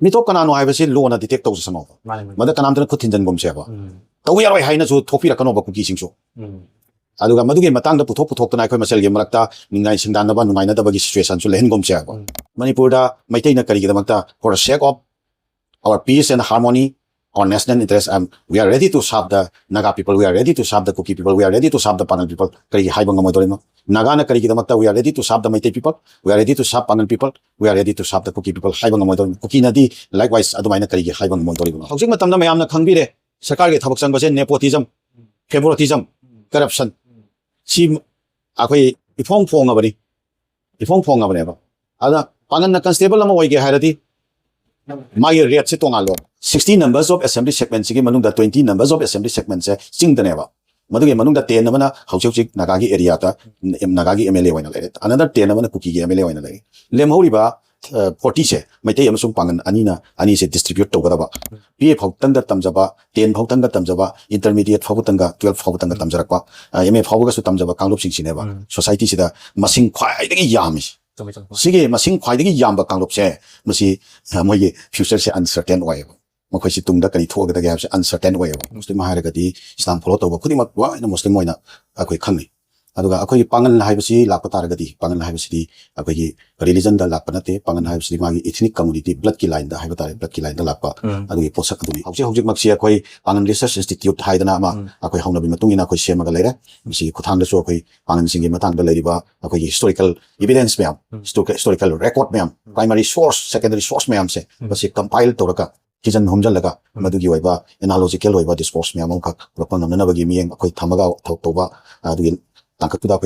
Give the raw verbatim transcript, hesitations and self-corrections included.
ꯃꯤꯇꯣꯞ ꯀꯅꯥꯅꯣ ꯍꯥꯏꯕꯁꯤ ꯂꯣꯅ ꯗꯤꯇꯦꯛ ꯇꯧꯖꯁꯅꯣꯕ꯫ ꯃꯥꯅꯦ ꯃꯥꯅꯦ ꯃꯗ ꯀꯅꯥꯝꯇꯅ ꯈꯨꯠ ꯊꯤꯟꯖꯤꯟꯒꯨꯝꯁꯦꯕ꯫ ꯎꯝ ꯇꯧꯕ ꯌꯥꯔꯣꯏ ꯍꯥꯏꯅꯁꯨ ꯊꯣꯛꯄꯤꯔꯛꯀꯅꯣꯕ ꯀꯨꯀꯤꯁꯤꯡꯁꯨ꯫ ꯎꯝ ꯑꯗꯨꯒ ꯃꯗꯨꯒꯤ ꯃꯇꯥꯡꯗ ꯄꯨꯊꯣꯛ ꯄꯨꯊꯣꯛꯇꯅ ꯑꯩꯈꯣꯏ ꯃꯁꯦꯜꯒꯤ ꯃꯔꯛꯇ ꯅꯤꯡꯉꯥꯏ ꯁꯤꯡꯗꯥꯟꯅꯕ ꯅꯨꯡꯉꯥꯏꯅꯗꯕꯒꯤ ꯁꯤꯆꯨꯋꯦꯁꯟꯁꯨ ꯂꯩꯍꯟꯒꯨꯝꯁꯦꯕ꯫ ꯎꯝ ꯃꯅꯤꯄꯨꯔꯗ ꯃꯩꯇꯩꯅ ꯀꯔꯤꯒꯤꯗꯃꯛꯇ, for the sake of our peace and harmony, our national interest, um, we are ready to serve the Naga people, we are ready to serve the Kuki people, we are ready to serve the Pangal people, ꯀꯔꯤꯒꯤ ꯍꯥꯏꯕ ꯉꯝꯃꯣꯏꯗꯧꯔꯤꯅꯣ? ꯅꯥꯒꯥꯅ ꯀꯔꯤꯒꯤꯗꯃꯛꯇ we are ready to serve the Meitei people, we are ready to serve Pangal people, we are ready to serve the Kuki people ꯍꯥꯏꯕ ꯉꯝꯃꯣꯏꯗꯧꯔꯤꯅꯣ? ꯀꯨꯀꯤꯅꯗꯤ likewise ꯑꯗꯨꯃꯥꯏꯅ ꯀꯔꯤꯒꯤ ꯍꯥꯏꯕ ꯉꯝꯃꯣꯏꯗꯧꯔꯤꯕꯅꯣ? ꯍꯧꯖꯤꯛ ꯃꯇꯝꯗ ꯃꯌꯥꯝꯅ ꯈꯪꯕꯤꯔꯦ, ꯁꯔꯀꯥꯔꯒꯤ ꯊꯕꯛ ꯆꯪꯕꯁꯦ nepotism, favoritism, corruption, ꯁꯤ ꯑꯩꯈꯣꯏ ꯏꯐꯣꯡ ꯐꯣꯡꯉꯕꯅꯤ, ꯏꯐꯣꯡ ꯐꯣꯡꯉꯕꯅꯦꯕ꯫ ꯑꯗ ꯄꯥꯡꯒꯟꯅ ꯀꯟꯁꯇꯦꯕꯜ ꯑꯃ ꯑꯣꯏꯒꯦ ꯍꯥꯏꯔꯗꯤ ꯃꯥꯒꯤ ꯔꯦꯠꯁꯦ ꯇꯣꯉꯥꯜꯂꯣ꯫ Sixty numbers of assembly segment ꯁꯤꯒꯤ ꯃꯅꯨꯡꯗ twenty numbers of assembly segment ꯁꯦ ꯆꯤꯡꯗꯅꯦꯕ꯫ ꯃꯗꯨꯒꯤ ꯃꯅꯨꯡꯗ ten ꯑꯃꯅ ꯍꯧꯖꯤꯛ ꯍꯧꯖꯤꯛ ꯅꯥꯒꯥꯒꯤ ꯑꯦꯔꯤꯌꯥꯗ ꯅꯥꯒꯥꯒꯤ ꯑꯦꯝ ꯑꯦꯜ ꯑꯦ ꯑꯣꯏꯅ ꯂꯩꯔꯦ, another ten ꯑꯃꯅ ꯀꯨꯀꯤꯒꯤ ꯑꯦꯝ ꯑꯦꯜ ꯑꯦ ꯑꯣꯏꯅ ꯂꯩꯔꯦ꯫ ꯂꯦꯝꯍꯧꯔꯤꯕ forty ꯁꯦ ꯃꯩꯇꯩ ꯑꯃꯁꯨꯡ ꯄꯥꯡꯒꯟ ꯑꯅꯤꯅ, ꯑꯅꯤꯁꯦ ꯗꯤꯁꯇ꯭ꯔꯤꯕ꯭ꯌꯨꯠ ꯇꯧꯒꯗꯕ꯫ ꯕꯤ ꯑꯦ ꯐꯥꯎꯇꯪꯗ ꯇꯝꯖꯕ, ten ꯐꯥꯎꯇꯪꯗ ꯇꯝꯖꯕ, intermediate ꯐꯥꯎꯕꯇꯪꯒ, twelve ꯐꯥꯎꯕꯇꯪꯒ ꯇꯝꯖꯔꯛꯄ, ꯑꯦꯝ ꯑꯦ ꯐꯥꯎꯕꯒꯁꯨ ꯇꯝꯖꯕ ꯀꯥꯡꯂꯨꯞꯁꯤꯡꯁꯤꯅꯦꯕ ꯎꯝ꯫ ꯁꯣꯁꯥꯏꯇꯤꯁꯤꯗ ꯃꯁꯤꯡ ꯈ꯭ꯋꯥꯏꯗꯒꯤ ꯌꯥꯝꯃꯤꯁꯦ꯫ ꯆꯨꯝꯃꯦ ꯆꯨꯝꯃꯦ ꯁꯤꯒꯤ ꯃꯁꯤꯡ ꯈ꯭ꯋꯥꯏꯗꯒꯤ ꯌꯥꯝꯕ ꯀꯥꯡꯂꯨꯞꯁꯦ, ꯃꯁꯤ ꯑ, ꯃꯣꯏꯒꯤ ꯐ꯭ꯌꯨꯆꯔꯁꯦ ꯑꯟꯁꯔꯇꯦꯟ ꯑꯣꯏꯌꯦꯕ꯫ ꯃꯈꯣꯏꯁꯤ ꯇꯨꯡꯗ ꯀꯔꯤ ꯊꯣꯛꯑꯒꯗꯒꯦ ꯍꯥꯏꯕꯁꯦ ꯑꯟꯁꯔꯇꯦꯟ ꯑꯣꯏꯌꯦꯕ꯫ ꯃꯨꯁꯂꯤꯝ ꯍꯥꯏꯔꯒꯗꯤ ꯏꯁꯂꯥꯝ ꯐꯣꯂꯣ ꯇꯧꯕ ꯈꯨꯗꯤꯡꯃꯛ ꯂꯣꯏꯅ ꯃꯨꯁꯂꯤꯝ ꯑꯣꯏꯅ ꯑꯩꯈꯣꯏ ꯈꯪꯅꯩ꯫ ꯑꯗꯨꯒ ꯑꯩꯈꯣꯏꯒꯤ ꯄꯥꯉꯜ ꯍꯥꯏꯕꯁꯤ ꯂꯥꯛꯄ ꯇꯥꯔꯒꯗꯤ, ꯄꯥꯉꯜ ꯍꯥꯏꯕꯁꯤꯗꯤ ꯑꯩꯈꯣꯏꯒꯤ ꯔꯤꯂꯤꯖꯟꯗ ꯂꯥꯛꯄ ꯅꯠꯇꯦ꯫ ꯄꯥꯉꯜ ꯍꯥꯏꯕꯁꯤꯗꯤ ꯃꯥꯒꯤ ꯏꯊꯅꯤꯛ ꯀꯝꯃꯨꯅꯤꯇꯤ, ꯕ꯭ꯂꯠꯀꯤ ꯂꯥꯏꯟꯗ ꯍꯥꯏꯕ ꯇꯥꯔꯦ, ꯕ꯭ꯂꯠꯀꯤ ꯂꯥꯏꯟꯗ ꯂꯥꯛꯄ ꯎꯝ꯫ ꯑꯗꯨꯒꯤ ꯄꯣꯠꯁꯛ ꯑꯗꯨꯅꯤ꯫ ꯍꯧꯖꯤꯛ ꯍꯧꯖꯤꯛꯃꯛꯁꯤ ꯑꯩꯈꯣꯏ ꯄꯥꯉꯜ ꯔꯤꯁꯔꯁ ꯏꯟꯁꯇꯤꯇ꯭ꯌꯨꯠ ꯍꯥꯏꯗꯅ ꯑꯃ ꯎꯝ꯫ ꯑꯩꯈꯣꯏ ꯍꯧꯅꯕꯤ ꯃꯇꯨꯡ ꯏꯟꯅ ꯑꯩꯈꯣꯏ ꯁꯦꯝꯃꯒ ꯂꯩꯔꯦ꯫ ꯃꯁꯤꯒꯤ ꯈꯨꯠꯊꯥꯡꯗꯁꯨ ꯑꯩꯈꯣꯏ ꯄꯥꯉꯜꯁꯤꯡꯒꯤ ꯃꯇꯥꯡꯗ ꯂꯩꯔꯤꯕ ꯑꯩꯈꯣꯏꯒꯤ ꯍꯤꯁꯇꯣꯔꯤꯀꯦꯜ ꯏꯚꯤꯗꯦꯟꯁ ꯃꯌꯥꯝ, ꯎꯝ꯫ ꯍꯤꯁꯇꯣꯔꯤꯀꯦꯜ ꯔꯦꯀꯣꯔꯗ ꯃꯌꯥꯝ, ꯎꯝ꯫ ꯄ꯭ꯔꯥꯏꯃꯔꯤ ꯁꯣꯔꯁ, ꯁꯦꯀꯦꯟꯗꯔꯤ ꯁꯣꯔꯁ ꯃꯌꯥꯝꯁꯦ ꯎꯝ꯫ ꯃꯁꯤ ꯀꯝꯄꯥꯏꯜ ꯇꯧꯔꯒ ꯊꯤꯖꯤꯟ ꯍꯨꯝꯖꯤꯜꯂꯒ ꯎꯝ꯫ ꯃꯗꯨꯒꯤ ꯑꯣꯏꯕ ꯑꯦꯅꯥꯂꯣꯖꯤꯀꯦꯜ ꯑꯣꯏꯕ ꯗꯤꯁꯀꯣꯔꯁ ꯃꯌꯥꯝ ꯑꯃꯈꯛ ꯄꯨꯔꯛꯄ ꯉꯝꯅꯅꯕꯒꯤ ꯃꯤꯠꯌꯦꯡ ꯑꯩꯈꯣꯏ ꯊꯝꯃꯒ ꯊꯕꯛ ꯇꯧꯕ ꯑꯗꯨꯒꯤ ꯇꯥꯡꯀꯛꯇꯨꯗ ꯑꯩꯈꯣꯏ